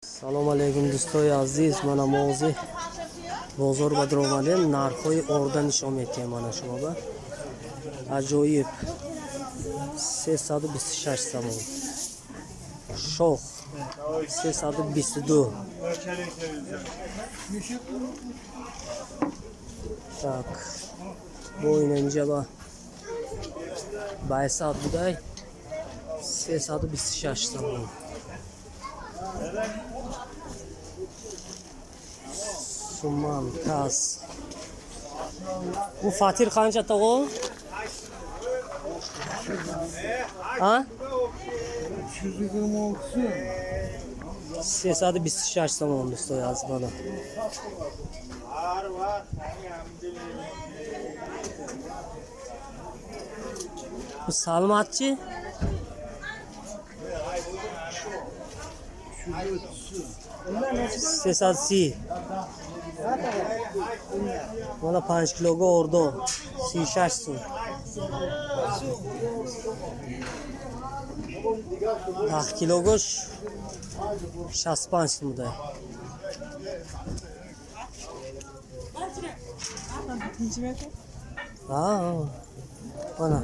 Салом алейкум, дӯстои азиз. Мана мо ҳозир бозор ба даромадем, нархҳои орда нишон медиҳем. Мана шумо ба аҷоиб 326 сомон, шох 322. Так, бо ина инҷа ба байсад будай 326 сомон. Суман кас. Bu fatir qancha, tog'o? Ha? 326. 326 сомон, дӯстои азиз, мана. Bu salmatchi? 330. Мана 5 килого ордо 36 сум. 10 килогош 65 сум будай. Мана.